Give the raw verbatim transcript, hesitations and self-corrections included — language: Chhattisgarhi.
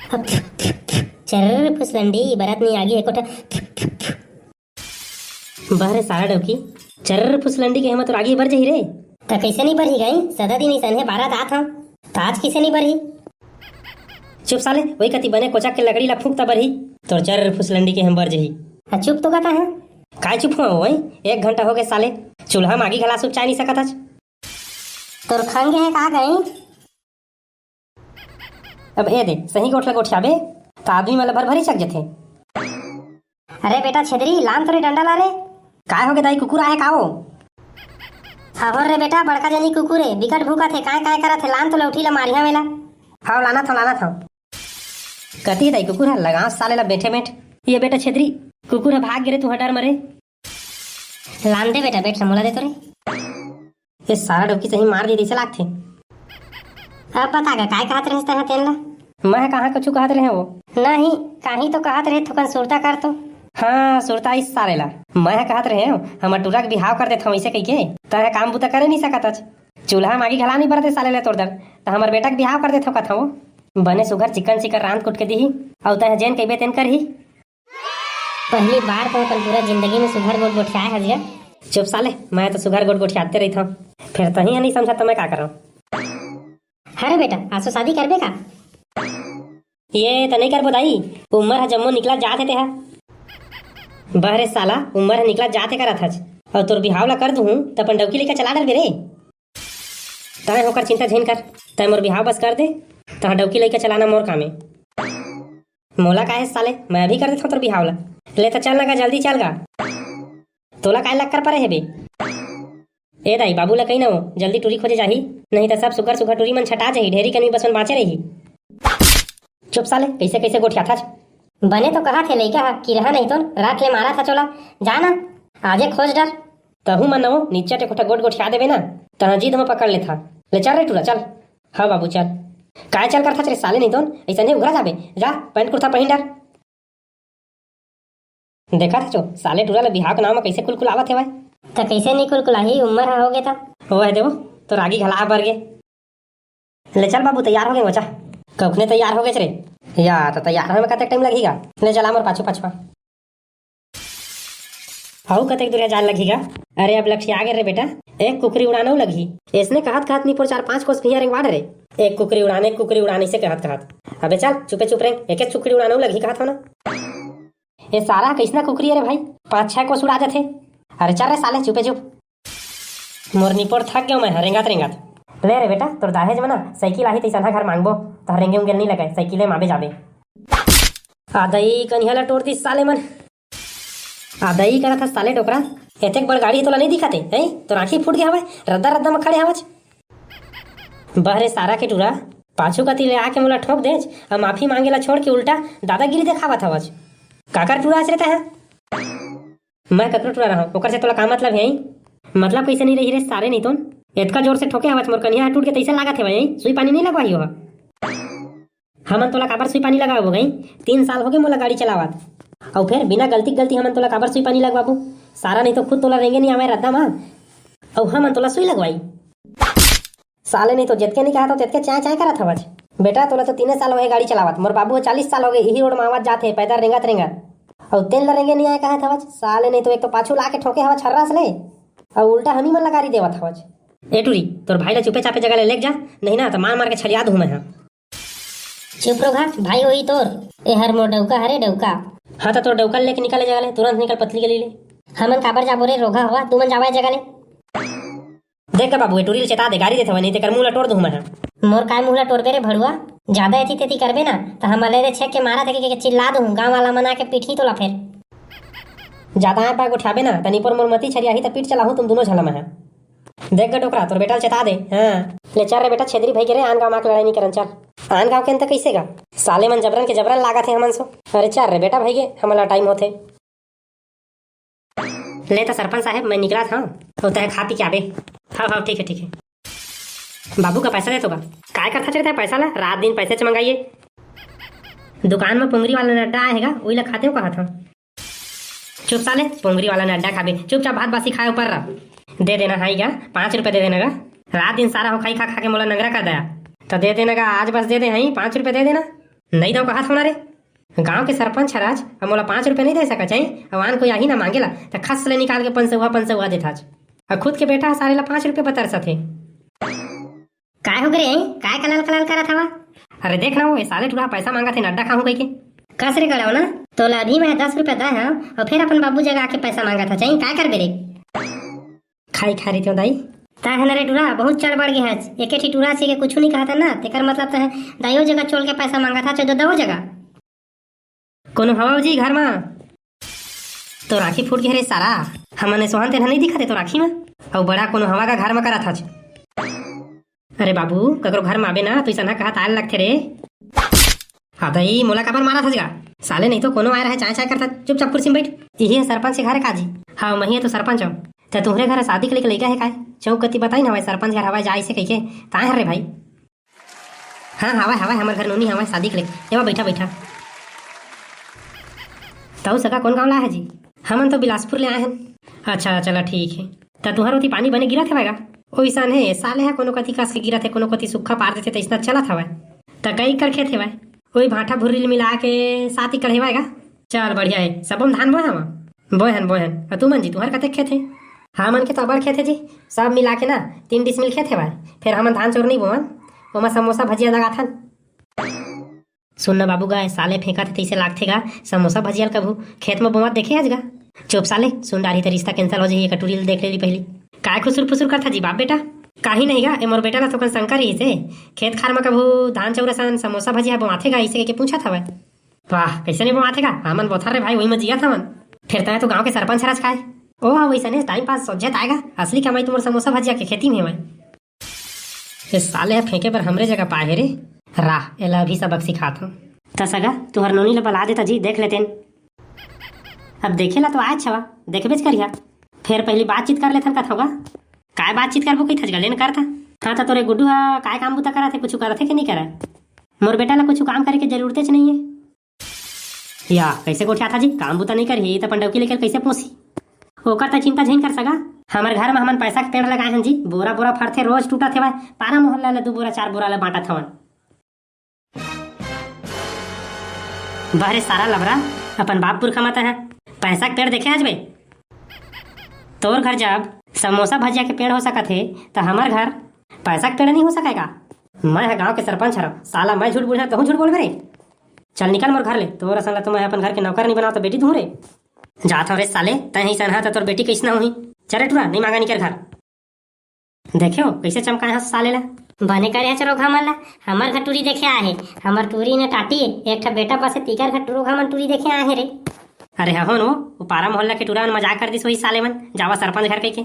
चर्र फुसलंडी, बरत नहीं आगे एको ठा। बहरे सारा डौकी, चर्र फुसलंडी के हमर तोर आगी बर जही रे। त कइसे नहीं बरही गई? सदा दिन इसन हे बारत आत हव, त आज कइसे नहीं बरही? चुप साले, वही कति बने कोचक के लकड़ी ला फूंक त बरही। तोर चर्र फुसलंडी के हम बर जही। आ चुप तो कहता है। काय चुप हुआ वही? एक घंटा हो गए साले, चूल्हा मागी घला सुख चाय नहीं सकत आज। तोर खंगे है का गई? अब ए दे, सही गोठ ल गोठियाबे, त आदमी मन ल भर भरी चक जथे। अरे बेटा छेदरी, लान तोरे डंडा ला रे। काय होगे दाई, कुकुर आए का वो? हहोर रे बेटा, बड़का जनी कुकुर हे, बिकट भूकत हे, काय काय करत हे, लान तो लौठी ला मारिया वेला। हव, लानत हव, लानत हव। कती हे दाई कुकुर ह, लगाव साले ला बेठे बेठ। ये बेटा छेदरी, कुकुर ह भाग गे रे, तू ह डर मरे। लान दे बेटा, बेठ, मोला दे तो रे। ये सारा डौकी सही मार दी, जैसे लागथे। अब बता गा, काय कहत रहिस तैं तेन ला? मैं कहाँ कछु कहत रहे वो? नहीं, काही तो कहत रहे, थोकन सुरता कर तो। हाँ, सुरता इस सारे ला। मैं कहत रहे हूँ, हमर टूरा के बिहाव कर देत हूँ, ऐसे कही के। तैं काम बुता करे नहीं सकत अच। चूल्हा मागी घला नहीं बरते साले ले तोर दर। त हमर बेटा के बिहाव कर देत हूँ, कहत हूँ। बने सुघर चिकन चिकन रांध कुट के दीही, अउ तैं जेन कहिबे तेन करही। पहली बार तो अपन पूरा जिंदगी में सुघर गोठ गोठियाए हस गा। चुप साले, मैं तो सुघर गोठ गोठियाते रहिथंव, फेर तहीं ह नहीं समझा त मैं का करंव? अरे बेटा, आसो शादी करबे का? ये त नहीं करबो दाई, उम्र ह जम्मो निकला जात हे तेहा। बहरे साला, उम्र ह निकला जात हे करत हच, अउ तोर बिहाव ला कर दूहूं त अपन डौकी लइका चला डरबे रे। तैं होकर चिंता झिन कर, तैं मोर बिहाव बस कर दे, तहां डौकी लइका चलाना मोर कामे। मोला काहे साले, मैं अभी कर देथंव तोर बिहाव ला। ले त चल ना गा, जल्दी चल गा। तोला काय लक्कर परे हे बे? ए दाई, बाबू ला कही ना वो, जल्दी टूरी खोजे जाही, नहीं त सब सुग्घर सुग्घर टूरी मन छटा जाही, ढेरी कनी बस मन बांचे रही। चुप साले, कइसे कइसे गोठियाथच? बने तो कहत हे लइका ह, किरहा नहीं तो रात ले मारत हच ओला, जा ना, आजे खोज डर। तहू मन न वो, निच्चट एक ठा गोठ गोठिया देबे ना, तहां जिद म पकड़ लेथा। ले चल रे टूरा, चल। हाँ बाबू, चल। काय चल करथच रे साले, नहीं तो अइसने उघरा जाबे। जा, पैंट कुर्ता पहिन डर। देखत हच वो, साले टूरा ल बिहाव के नाव म कइसे कुलकुलावत हेवय। त कइसे नहीं कुलकुलाही, उम्र ह होगे त। ओह देवो, तोर आगी घला बर गे। ले चल बाबू, तैयार होगे वो, चा। कखने तैयार होगेच रे? या, त तैयार होए म कतेक टाइम लगही गा? ले चल, आ मोर पाछू पाछू आ। अउ कतेक दूरिहा जान लगही गा? अरे अब लठिया गे रे बेटा, एक कुकरी उड़ानऊ लगही। एसने कहत कहत निपोर चार पांच कोस भुइयां रेंगवा डरे। एक कुकरी उड़ान, एक कुकरी उड़ान, अइसे कहत कहत। अबे चल, चुपे चुप रेंग, एक एक कुकरी उड़ानऊ लगही कहत हंव ना। ए सारा कइसना कुकरी अरे भाई, पांच छह कोस उड़ा देथे। अरे चल रे साले, चुपे चुप। मोर निपोर थक गेंव मैं ह रेंगत रेंगत। ले रे बेटा, तोर दाहेज म ना साइकिल आही तइसनहा घर मांगबो, तहां रेंगे उंगे ल नहीं लगय, साइकिले म आबे जाबे। आ दई कनिहा ला टोर दिस साले मन। आ दई करत हस साले डोकरा, एतेक बड़ गाड़ी तोला नहीं दिखत हे, हैं? तोर आंखी फूट गे हवय, रद्दा रद्दा म खड़े हवच। बहरे सारा के टूरा, पाछू कती ले आके मोला ठोक देच, अउ माफी मांगे ला छोड़ के उल्टा दादागिरी देखावत हवच। काकर टूरा हच रे तैं ह? मैं ककरो टूरा रहंव, ओकर से तोला का मतलब हे? मतलब कइसे नहीं रही रे सारे, नहीं तोन एतका जोर से ठोके हवच, मोर कनिहा ह टूट के तइसे लागत हेवय, सुई पानी नहीं लगवाही ओहा। हमन तोला काबर सुई पानी लगाबो गई? तीन साल होगे मोला गाड़ी चलावत, अउ फेर बिना गलती के गलती हमन तोला काबर सुई पानी लगवाबो? सारा, नहीं तो खुद तोला रेंगे नहीं आवय रद्दा मा, अउ हमन तोला सुई लगवाई। साले, नहीं तो जेतके नहीं कहत हंव तेतके चाय चाय करत हवच। बेटा, तोला तो तीने साल होगे गाड़ी चलावत, मोर बाबू ह चालीस साल होगे इही रोड म आवत जात हे पैदल रेंगत रेंगत, अउ तेन ला रेंगे नहीं आय कहत हवच। साले, नहीं तो एक तो पाछू ला के ठोके हवच हर्रा ले, अउ उल्टा हमी मन ला गारी देवत हवच। ए टूरी, तोर भाई ला चुपे चापे जगह ले लेके जा, नहीं ना त मार मार के छरिया दूं मैं ह। चुप रो घा, भाई होही तोर। ए हर मोर डौका हरे, डौका। हाँ, त तोर डौका ल लेके निकल ए जगह ले, तुरंत निकल पतली गली ले। हमन काबर जाबो रे, रोगहा हवा, तुमन जावा ए जगह ले। देख गा बाबू, ए टूरी ल चेता दे, गारी देथे वही, तेकर मुंह ला टोर दूं मैं ह। मोर काय मुंह ला टोरबे रे भड़ुआ? जादा एती तेती करबे ना, त हमर ले रे छेक के मारा थे के चिल्ला दूं, गांव वाला मन आके पीटही तोला फेर। जादा आय पाय गोठियाबे ना, त निपोर मोर मती छरियाही त पीठ चलाहूं तुम दूनों झन ला मैं ह। देख गा डोकरा, तोर बेटा ल चेता दे। हाँ। ले चल रे बेटा, छेदरी भई गे रे, आन गांव म आके लड़ाई नहीं करन, चल। आन गांव के अंत कइसे गा? साले मन जबरन के जबरन लागत हे हमन सो। अरे चल रे बेटा, भई गे, हमन ला टाइम होथे। ले त सरपंच साहेब, मैं निकलत हंव, अउ तैं खा पी के आबे। हव, हव, ठीक हे, ठीक हे। बाबू का पैसा दे तो गा। काय करथच रे तैं पैसा ला? रात दिन पैसेच मंगाही। दुकान म पोंगरी वाला नड्डा आय हे गा, उही ला खातेंव कहत हंव। चुप साले, पोंगरी वाला नड्डा खाबे, चुपचाप भात बासी खाए ऊपर रह। दे देना हाई गा, पाँच रुपया दे देना गा। रात दिन सारा हो खाई खा खा के मोला नंगरा कर दया। त दे देना गा, आज बस दे दे हई, पाँच रुपया दे देना। नहीं दव कहा था ना रे। गांव के सरपंच हराज, अब मोला पाँच रुपया नहीं दे सका चाही। अब आन कोई आही ना मांगेला, त खस ले निकाल के पंच सौहा, पंच सौहा देथाच। अब खुद के बेटा ह साले ला पाँच रुपया बतरसत हे। काय हो गे रे? काय कलाल कलाल करत हवा? अरे देख ना, वो ये साले टूरा पैसा मांगत हे, नड्डा खाहूं कहिके। कस रे गड़ाओ ना, तोला अभी मैं दस रुपया दे हंव, और फिर अपन बाबू जगह आके पैसा मांगत ह, चाही काय करबे रे? खाई खा रही दाई। तय है ना रे टूरा, बहुत चढ़ बढ़ गया है। एक ही टूरा से के कुछ नहीं कहा था ना, तेकर मतलब तय दाइयो जगह चोल के पैसा मांगत ह, चौदह दो जगह। कोनो हवा जी घर मा? तो राखी फूट गए रे सारा। हमने सोहन तेन नहीं दिखा दे तो राखी में। अउ बड़ा कोनो हवा का घर में करा था। अरे बाबू, ककरो घर में आबे ना, तो ऐसा ना कहा ताल लगथे रे। हाँ दई, मोला काबर मारा था जगा? साले नहीं तो कोनो आय रहे, चाय चाय करता, चुपचाप कुर्सी में बैठ। यही है सरपंच के घर का जी? हाँ, मैं ही तो सरपंच हूँ। ते तुम्हरे घर शादी के लेके लइका है काय? चौक कती बताई ना भाई, सरपंच घर हवाई जाए से कहिके। ताए हर रे भाई। हाँ, हवाए, हवाए, हमर घर नोनी हवाए, शादी के लेके। एवा बैठा, बैठा। तऊ सगा कौन गाँव ला है जी? हमन तो बिलासपुर ले आए हैं। अच्छा, चला ठीक है। त तुहर ओती पानी बने गिरत हवय गा? ओइसन हे, साले ह कोनो कति कस के गिरत हे, कोनो कति सुक्खा पार देथे, त इसना चलत हवय। त कई कर खेत हेवय? ओई भांठा भुर्री ल मिला के सात एकड़ हेवय गा? चल बढ़िया हे, सबो म धान बोए हवा? बोए हन, बोए हन। अ तुमन जी, तुहर कतेक खेत हे? हमन के तो अबड़ खेत हे जी, सब मिला के ना तीन डिसमिल खेत हेवय। फेर हमन धान चोर नइ बोवन, ओमा समोसा भजिया लगाथन। सुन न बाबू गा, साले फेंकत हे तइसे लागथे गा, समोसा भजिया ल कभू खेत म बोवत देखे हस गा? चुप साले, सुन डारही त रिश्ता cancel हो जाही, एकर टूरी ल देख लेली पहिली। काय खुसुर फुसुर करथा जी बाप बेटा? काही नहीं गा, ए मोर बेटा ल थोकन शंका रहिस हे, खेत खार म कभू धान चौरा सन समोसा भजिया बोआथे गा, अइसे कहिके पूछत हवय। वाह, कइसे नहीं बोआथे गा, हमन बोथर रे भाई, वही म जियत हवन। फेर तय तो गांव के सरपंच हरस काय? ओ हा, वइसने time pass सोझे ताय गा, असली कमाई तो मोर समोसा भजिया के खेती में हवय। ए साले ह फेंके बर हमरे जगह पाए हे रे। राह, एला अभी सबक सिखात हूँ। त सगा, तुहर नोनी ल बला देता जी, देख लेतेन। अब देखे ला तो आए छवा, देखबेच करिहा। फेर पहिली बातचीत कर लेथन कथव गा। काय बातचीत करबो कहिथस गा, लेन करता। हाँ, त तोरे गुड्डू ह काय काम बुता करत हे, कुछु करत हे कि नहीं करत? मोर बेटा ला कुछु काम करे के जरूरतेच नहीं है। या, कइसे गोठियाथा जी? काम बुता नइ करही, त अपन डौकी लेके कइसे पोसही? ओकर त चिंता झिन कर सगा। हमर घर म हमन पैसा के पेड़ लगाए हन जी, बोरा बोरा फरथे, रोज टूटत हेवय। पारा मोहल्ला ल दू बोरा, चार बोरा ल बांटत हवन। बहरे सारा लबरा, अपन बाप पुरखा म तैं ह पैसा के पेड़ देखे हस बे? तोर घर जब समोसा भजिया के पेड़ हो सकत हे, त हमर घर पैसा के पेड़ नहीं हो सकय का? मैं ह गांव के सरपंच हरव, साला मैं झूठ बोलहूं, तहूं झूठ बोलबे रे। चल निकल मोर घर ले, तोर असन ला तो मैं अपन घर के नौकर नहीं बनाव त बेटी दूं रे। जात हव रे साले, तैं ही सनहा त तोर बेटी कइसना होही? चल रे टूरा, नहीं मांगा निकल घर। देखे हो, कइसे चमकाए हस साले ला। बने करे हस रोगहा मन ला, हमर घर टूरी देखे आए हे, हमर टूरी न टाटी, एक ठा बेटा बस हे, तीकर घर रोगहा मन टूरी देखे आए हे रे। अरे हहो न वो, वो पारा मोहल्ला के टूरा मन मजाक कर दिस वही साले मन, जावा सरपंच घर कहिके।